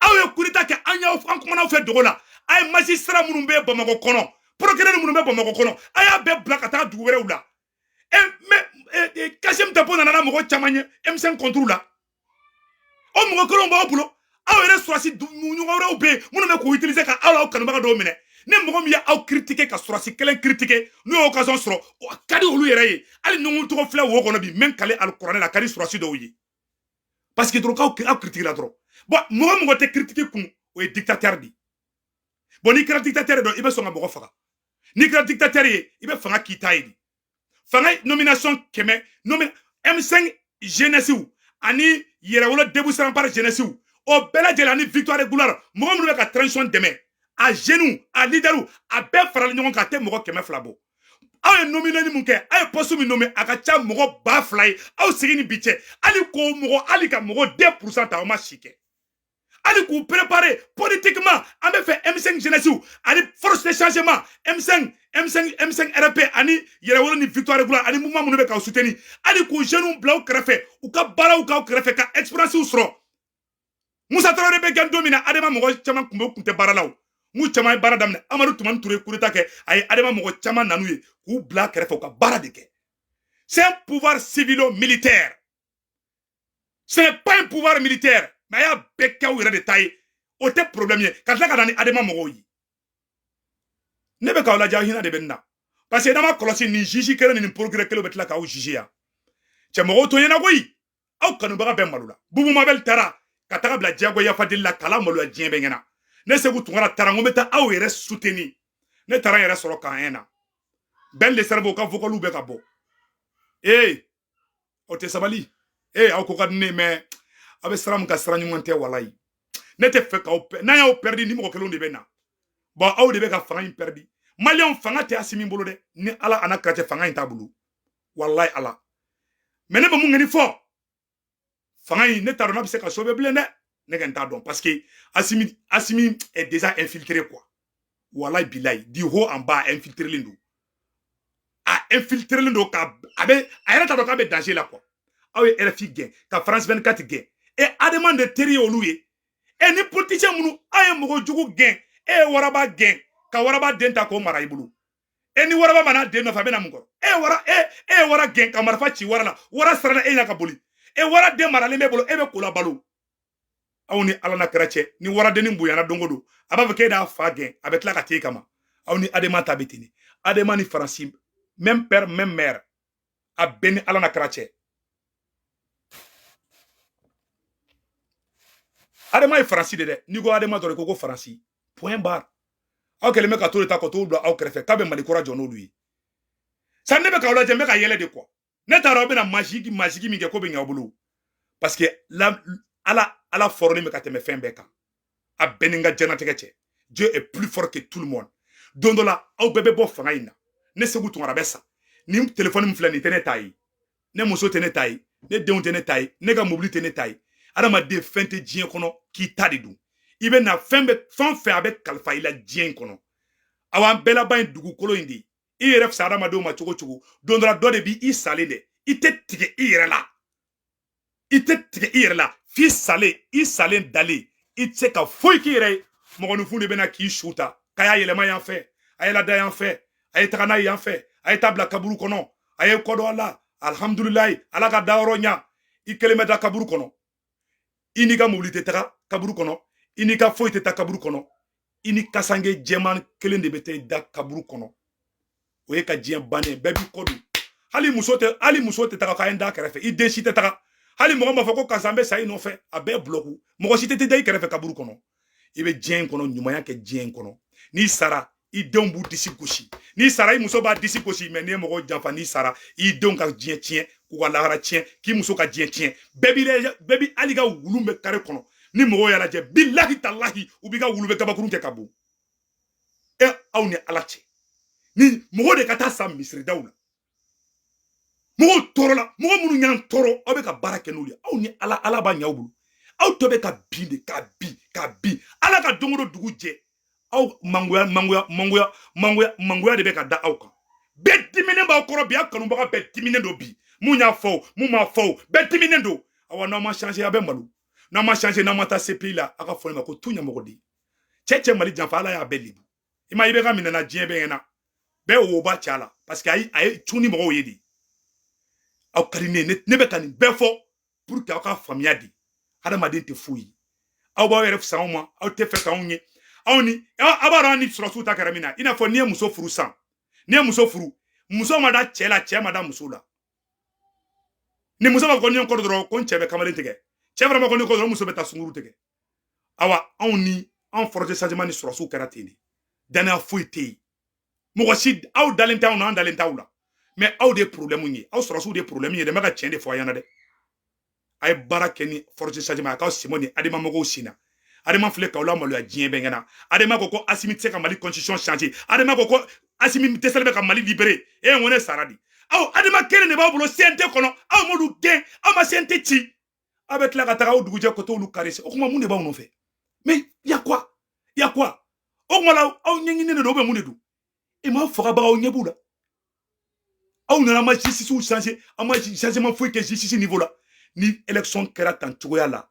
Aw ye coup d'état kɛ, an y'aw an kumana aw fɛ dogo la. A ye magistrat minnu bɛ Bamakɔ kɔnɔ, procureur minnu bɛ Bamakɔ kɔnɔ, a y'a bɛɛ bila ka taa dugu wɛrɛw la. E mais Kassim Tapo nana na mɔgɔ caman ye M5 contre la, o mɔgɔ kelenw b'aw bolo. Aw yɛrɛ sɔrɔsi ɲɔgɔn wɛrɛw bɛ yen minnu bɛ k'u utiliser ka aw kanubaga dɔw minɛ. Ni mɔgɔ min ye aw critiquer, ka sɔrɔsi kelen critiquer, n'u y'o occasion sɔrɔ, o ka di olu yɛrɛ ye. Hali ɲɔgɔn tɔgɔ filɛ wo kɔnɔ bi, n bɛ n kale alikuranɛ la, a ka di sɔrɔsi dɔw ye, parce que dɔrɔn k'aw aw critiquer la dɔrɔn. Bon, mɔgɔ mɔgɔ tɛ critique kun, o ye dictateur de ye. Bon, n'i kɛra dictateur ye dɔrɔn, i bɛ sɔn ka mɔgɔ faga. N'i kɛra dictateur ye, i bɛ fanga k'i ta ye de. Fanga nomination 100 nomi M5 jeunesse ani Yɛrɛwolo Debout sur Rempart jeunesse, o bɛɛ lajɛlen ani Victoire de Gloire, mɔgɔ minnu bɛ ka transition dɛmɛ, a jeunes, a leaders, a bɛɛ faralen ɲɔgɔn kan, a tɛ mɔgɔ 200 bɔ. Aw ye nominés mun kɛ, aw ye poste min nommé, a ka ca mɔgɔ 2000 ye. Aw sigi ni bi cɛ, hali k'o mɔgɔ, hali ka mɔgɔ 2% ta, aw ma si kɛ hali k'u préparer politiquement. An bɛ fɛ M5 jeunesse ani force de changement, M5, M5, M5 RP ani Yɛrɛwolo ni Victoire Gloire ani mouvement minnu bɛ k'aw soutenir, hali k'u jeunes bila u kɛrɛfɛ, u ka baaraw k'aw kɛrɛfɛ, ka expérience sɔrɔ. Musa Tarawele bɛ gɛn don min na, Adama mɔgɔ caman tun bɛ, kun tɛ baara la. O n'u caman ye baara daminɛ. Amadu Tumani Ture coup d'état kɛ, a ye Adama mɔgɔ caman nanu ye k'u bila kɛrɛfɛ, u ka baara de kɛ. C'est un pouvoir civilo-militaire, ce n'est pas un pouvoir militaire. Mais a y'a bɛɛ kɛ aw yɛrɛ de ta ye, o tɛ problème ye. Ka tila ka na ni Adama mɔgɔw ye, ne bɛ k'aw lajɛ, aw hinɛ de bɛ nin na, parce que n'a ma kɔlɔsi, nin juge kelen ni nin procureur kelen bɛ tila k'aw juge yan. Cɛ, mɔgɔw to ɲɛna koyi. Aw kanubaga bɛɛ malo la. Bubu Mabel taara ka taga bila diyago yafadeli la k'ala maloya diɲɛ bɛɛ ɲɛna. Ne Segu Tunkara taara n ko n bɛ taa aw yɛrɛ soutenir, ne taara n yɛrɛ sɔrɔ kan na. Ben le Cerveau ka vocaliw bɛ ka bɔ. Ee, aw tɛ sabali. Ee, aw ko ka di ne ye, mais aw bɛ sira min kan, sira ɲuman tɛ. Walayi, ne tɛ fɛ k'aw n'an y'aw perdu, ni mɔgɔ kelenw de bɛ na. Bon, aw de bɛ ka fanga in perdu. Maliyɛnw, fanga tɛ Asimi bolo dɛ. Ni Ala a n'a kira cɛ, fanga in t'a bolo, walayi Ala. Mais ne bɛ mun ŋani fɔ? Fanga in, ne t'a dɔn n'a bɛ se ka sauver bilen dɛ. Ne kɔni t'a dɔn, parce que Asimi, Asimi est déjà infiltré quoi. Walayi bilayi, du haut en bas infiltré len don, a infiltré len don ka a bɛ a yɛrɛ t'a dɔn k'a bɛ danger la quoi. Aw ye RFI gɛn, ka France 24 gɛn. E Adama de teri ye olu ye. E ni politicien minnu, aw ye mɔgɔ jugu gɛn. E ye waraba gɛn ka waraba den ta k'o mara i bolo. E ni waraba mana den nɔfɛ, a bɛ na mun kɔrɔ? E ye wara, e ye wara gɛn ka marifa ci wara la, wara siranna e ɲɛ ka boli. E wara den maralen b'e bolo, e bɛ ko la balo. Aw ni Ala na kɛra cɛ, ni waradennin bonyana don o don, a b'a fɔ k'e d'a fa gɛn, a bɛ tila ka t'e kama. Aw ni Adama ta bɛ ten de. Adama ni Faransi, même père, même mère. A bɛɛ ni Ala na kɛra cɛ. Adama ye Faransi de dɛ. N'i ko Adama dɔrɔn, i ko ko Faransi, point barre. Aw kɛlen bɛ ka t'o de ta ka t'o bila aw kɛrɛfɛ k'a bɛ Mali kura jɔ n'olu ye. Sa, ne bɛ k'aw lajɛ, n bɛ ka yɛlɛ de quoi. Ne taara, aw bɛna masigi masigi min kɛ, ko bɛ ɲɛ aw bolo, parce que la Ala, Ala fɔrɔlen bɛ ka tɛmɛ fɛn bɛɛ kan. A bɛɛ ni n ka diɲɛnatigɛ cɛ, Dieu est plus fort que tout le monde. Don dɔ la, aw bɛɛ bɛ bɔ fanga in na. Ne Segu Tunkara bɛ sa. Nin telefɔni min filɛ nin tɛ ne ta ye, ne muso tɛ ne ta ye, ne denw tɛ ne ta ye, ne ka mobili tɛ ne ta ye. Adamaden, fɛn tɛ diɲɛ kɔnɔ k'i ta de don. I bɛ na fɛn bɛ fɛn o fɛn, a bɛ kalifa i la diɲɛ in kɔnɔ. Awa, an bɛɛ laban ye dugukolo in de ye. I yɛrɛ fisa adamadenw ma cogo cogo, don dɔ la dɔ de b'i salen dɛ. I tɛ tigɛ i yɛrɛ la, i tɛ tigɛ i yɛrɛ la f'i salen. I salen dalen, i tɛ se ka foyi k'i yɛrɛ ye. Mɔgɔninfin de bɛna k'i su ta k'a y'a yɛlɛma yan fɛ, a ye lada yan fɛ, a ye taga n'a ye yan fɛ, a ye taa bila kaburu kɔnɔ, a ye kɔdɔ a la, alihamudulilayi, Ala ka dayɔrɔ ɲa. I kelen bɛ taa kaburu kɔnɔ, i n'i ka mobili tɛ taga kaburu kɔnɔ, i n'i ka foyi tɛ taa kaburu kɔnɔ. I ni kasange jɛman kelen de bɛ taa i da kaburu kɔnɔ. O ye ka diɲɛ bannen. Bɛɛ b'i kɔ don. Hali muso tɛ, hali muso tɛ taga k'a ye da kɛrɛfɛ. I den si tɛ taga. Hali mɔgɔ m'a fɔ ko karisa, n bɛ sa i nɔfɛ. A bɛɛ bulɔku. Mɔgɔ si tɛ da i kɛrɛfɛ kaburu kɔnɔ. I bɛ diɲɛ in kɔnɔ, ɲumanya kɛ diɲɛ in kɔnɔ. N'i sara, i denw b'u disi gosi. N'i sara, i muso b'a disi gosi. Mɛ n'i ye mɔgɔw janfa, n'i sara, i denw ka diɲɛ tiɲɛ, k'u ka lahara tiɲɛ, k'i muso ka diɲɛ tiɲɛ. Bɛɛ b'i bɛɛ bi hali ka wulu bɛ kare kɔnɔ. Ni mɔgɔw y'a lajɛ, bilahi talahi, u b'i ka wulu bɛ kabakurun kɛ ka bon. E, aw ni Ala cɛ, ni mɔgɔw de ka taa sa misiridaw la, mɔgɔw tɔɔrɔ la, mɔgɔ minnu y'an tɔɔrɔ, aw bɛ ka baara kɛ n'olu ye. Aw ni Ala, Ala b'a ɲɛ aw bolo. Aw tɔ bɛ ka bin de, ka bin, ka bin. Ala ka don o don dugu jɛ, aw mangoya, mangoya, mangoya, mangoya, mangoya de bɛ ka da aw kan. Bɛɛ diminen b'aw kɔrɔ bi. A kanubaga bɛɛ diminen don bi. Mun y'a fɔ o, mun m'a fɔ o, bɛɛ diminen don. Awa, n'aw ma changer, a bɛ malo. N'aw ma changer, n'aw ma taa CPI la, a ka fɔ ne ma ko tu ɲɛmɔgɔ cɛ cɛ Mali janfa. Ala y'a bɛɛ lebu. I ma i bɛ ka minɛ na, diɲɛ bɛ ɲɛna, bɛɛ wo ba cɛ la, parce que a ye cun ni mɔgɔw ye de. Aw ka di ne ye. Ne bɛ ka nin bɛɛ fɔ pour que aw ka faamuya de. Hadamaden tɛ foyi ye. Aw b'aw yɛrɛ fisaya anw ma. Aw tɛ fɛ k'anw ye. Aw ni aw b'a dɔn, an ni sɔrɔsiw ta kɛra min na, i n'a fɔ n'i ye muso furu san, n'i ye muso furu, muso ma da cɛ la, cɛ ma da muso la. Ni muso b'a fɔ ko ni ye n kɔ dɔrɔn, ko n cɛ bɛ kamalen tigɛ. Cɛ fana b'a fɔ ko ni kɔ dɔrɔn, muso bɛ taa sunkuru tigɛ. Awa, anw ni anw force de changement ni sɔrɔsiw kɛra ten de. Danaya foyi tɛ yen. Mɔgɔ si aw dalen t'anw na, an dalen t'aw la. Mais aw de ye problème ye, aw sɔrɔsiw de ye problème ye dɛ. N bɛ ka tiɲɛ de fɔ a ɲɛna dɛ. A ye baara kɛ ni force de changement, a k'aw sen ni ADEMA mɔgɔw sen na. ADEMA filɛ k'aw lamaloya diɲɛ bɛɛ ɲɛna. ADEMA ko ko Asimi tɛ se ka Mali constitution changer. ADEMA ko ko Asimi dɛsɛlen bɛ ka Mali libérer. E ye, n ko ne sara di aw. ADEMA kelen de b'aw bolo CNT kɔnɔ. Aw m'olu gɛn, aw ma CNT ci. Aw bɛ tila ka taga aw dugujɛ ko t'olu caresser. O kuma, mun de b'aw nɔfɛ? Mais y a quoi, y a quoi? O kuma la, aw ɲɛɲininen de don, ou bien mun de don? E m'aw fagabagaw ɲɛ b'u la. Aw nana ma justice changer, aw ma changement foyi kɛ justice niveau la. Ni élection kɛra tan cogoya la,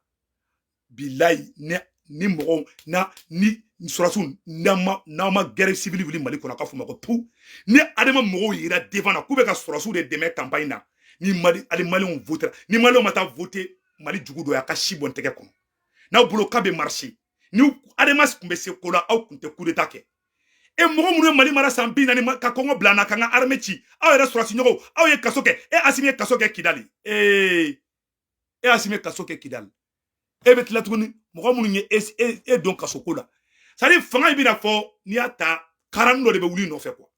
bilayi, ni mɔgɔw na ni sɔrɔsiw, n'aw ma guerre civile wuli Mali kɔnɔ, a ka fɔ ma ko pu. Ni ADEMA mɔgɔw yira devant na k'u bɛ ka sɔrɔsiw de dɛmɛ campagne na, ni Mali ali Maliyɛnw votera, ni Maliyɛnw ma taa voter Mali jugu dɔ ye, a ka si bɔ n tɛgɛ kɔnɔ. N'aw bolo k'a bɛ marcher, ni ADEMA tun bɛ se ko la, aw tun tɛ coup d'état kɛ. E, mɔgɔ minnu ye Mali mara san 40, ka kɔngɔ bila an na, k'an ka armée ci, aw yɛrɛ sɔrɔsi ɲɔgɔnw, aw ye kaso kɛ. E, Asimi ye kaso kɛ Kidali. Ee, e, Asimi ye kaso kɛ Kidali. E bɛ tila tuguni, mɔgɔ minnu ye e don kaso ko la, c'est à dire fanga in bɛna fɔ, n'i y'a ta, karani dɔ de bɛ wuli nɔfɛ quoi.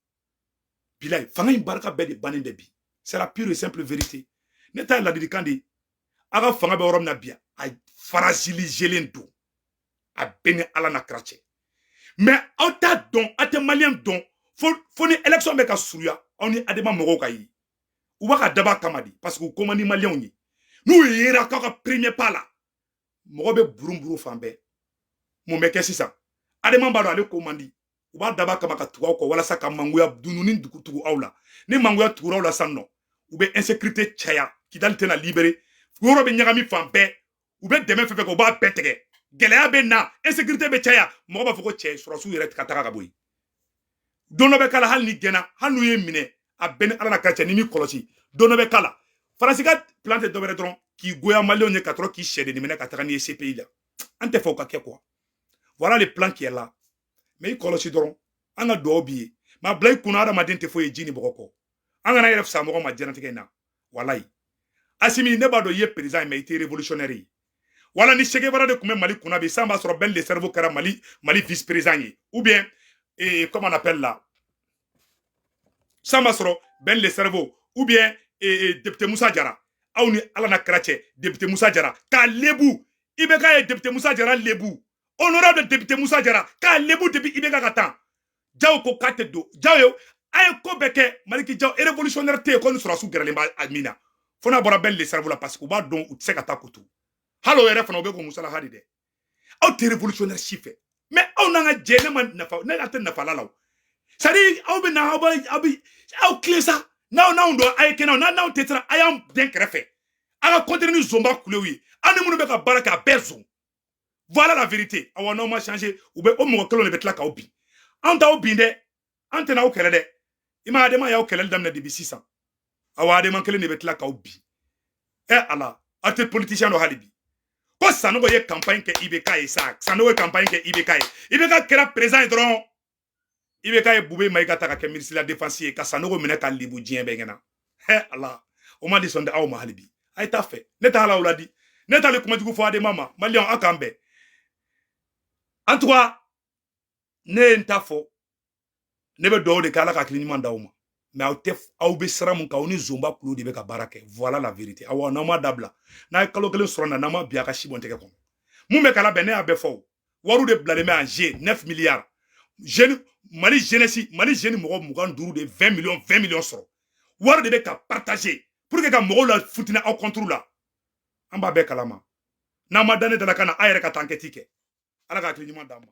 Bilayi, fanga in barika bɛɛ de bannen bɛ bi. C'est la pure et simple vérité. Ne ta ye ladilikan de ye. A ka fanga bɛ yɔrɔ min na bi, a fragiliselen don. A bɛɛ ni Ala na kira cɛ. Mais aw t'a dɔn, aw tɛ Maliyɛn dɔn. Fo ni élection bɛ ka surunya, aw ni ADEMA mɔgɔw ka ye, u b'a ka daba kama de, parce que u ko man di Maliyɛnw ye. N'u yera k'aw ka premier pas la, mɔgɔ bɛ burun burun fan bɛɛ. Mun bɛ kɛ sisan? ADEMA b'a dɔn ale ko man di. U b'a daba kama ka tugu aw kɔ walasa ka mangoya dununi tugu aw la. Ni mangoya tugura aw la sisan nɔ, u bɛ insécurité caya. Kidali tɛna libéré, yɔrɔ bɛ ɲagami fan bɛɛ. U bɛ dɛmɛ fɛn fɛn kɛ, u b'a bɛɛ tigɛ. Gɛlɛya bɛ na, insécurité bɛ caya. Mɔgɔ b'a fɔ ko cɛ, sɔrɔsiw yɛrɛ ka taga ka bɔ yen. Don dɔ bɛ k'a la, hali ni gɛnna, hali n'u ye minɛ, a bɛɛ ni Ala la ka cɛ. Ni m'i kɔlɔsi, don dɔ bɛ k'a la. Faransi ka plan tɛ dɔwɛrɛ dɔrɔn k'i goya Maliyɛnw ye, ka tɔrɔ k'i sɛdennin minɛ ka taga n'i ye CPI la. An tɛ fɛ o ka kɛ quoi. Voilà le plan qui est là. Mais i kɔlɔsi dɔrɔn, an ka dugawu b'i ye. Mais a bila i kunna, hadamaden tɛ foyi ye ji ni bɔgɔ kɔ. An kana yɛrɛ fisaya mɔgɔ ma diɲɛlatigɛ in na. Walayi, Asimi, ne b'a dɔn i ye président ye, mais i tɛ révolutionnaire ye. Wala ni Che Guevara de tun bɛ Mali kunna bi, san b'a sɔrɔ Ben le Cerveau kɛra Mali vice président ye, ou bien comment on appelle là, san b'a sɔrɔ Ben le Cerveau ou bien député Musa Jara. Aw ni Ala na kɛra cɛ, député Musa Jara k'a lebu. IBK ye député Musa Jara lebu, honorable député Musa Jara k'a lebu depuis IBK ka tan. Jaw ko k'a tɛ don. Jaw ye, a ye ko bɛɛ kɛ. Maliki Jaw révolutionnaire tɛ yen ko ni sɔrɔsiw gɛrɛlen b'a min na, fo n'a bɔra Ben le Cerveau la, parce que u b'a dɔn u tɛ se ka taa kutu. Hali o yɛrɛ fana, o bɛ k'o musalaha de dɛ. Aw tɛ révolutionnaire si fɛ, mais aw n'an ka jɛ, ne ma nafa, ne tɛ nafa la o. C'est à dire, aw bɛ na, aw bɛ aw tilen sa. N'aw n'anw dɔn, a ye kɛnɛ, n'a n'anw tɛ siran, a y'an den kɛrɛfɛ. A ka continuer ni zonba kulew ye. Aw ni minnu bɛ ka baara kɛ, a bɛɛ zon. Voilà la vérité. Awa, n'aw ma changer, u bɛ o mɔgɔ kelenw de bɛ tila k'aw bin. Anw t'aw bin dɛ, an tɛna aw kɛlɛ dɛ. I ma ADEMA y'aw kɛlɛli daminɛ depuis sisan. Awa, ADEMA kelen de bɛ tila k'aw bin. Ɛ ala, aw tɛ politicien dɔ hali bi ko Sanogo ye campagne kɛ IBK ye sa. Sanogo ye campagne kɛ IBK ye, IBK kɛra président ye dɔrɔn, IBK ye Bube Mayiga ta ka kɛ ministre de la Défense ye, ka Sanogo minɛ ka libu diɲɛ bɛɛ ɲɛna. Hɛ ala, o ma di sɔn dɛ aw ma hali bi. A ye t'a fɛ, ne t'a la o la di, ne t'ale kumajugu fɔ ADEMA ma. Maliyɛnw, aw k'an bɛn. En tout cas, ne ye n ta fɔ, ne bɛ dugawu de kɛ, Ala ka hakili ɲuman d'aw ma. Mais aw tɛ, aw bɛ sira mun kan, aw ni zonba kulo de bɛ ka baara kɛ. Voilà la vérité. Awɔ, n'aw ma dabila, n'a ye kalo kelen sɔrɔ na, n'aw ma bi, a ka si bɔn tɛgɛ kɔnɔ. Mun bɛ kala bɛn, ne y'a bɛɛ fɔ. O wariw de bilalen bɛ en jeu, 9 milliards. Jeune Mali jeunesse, Mali jeune mɔgɔ 25 de 20 millions, 20 millions sɔrɔ. Wari de bɛ ka partager pour que ka mɔgɔw la futinɛ aw contre la. An b'a bɛɛ kalama. N'an ma da ne da la ka na, a yɛrɛ ka taa enquête kɛ. Ala ka hakili ɲuman d'an ma.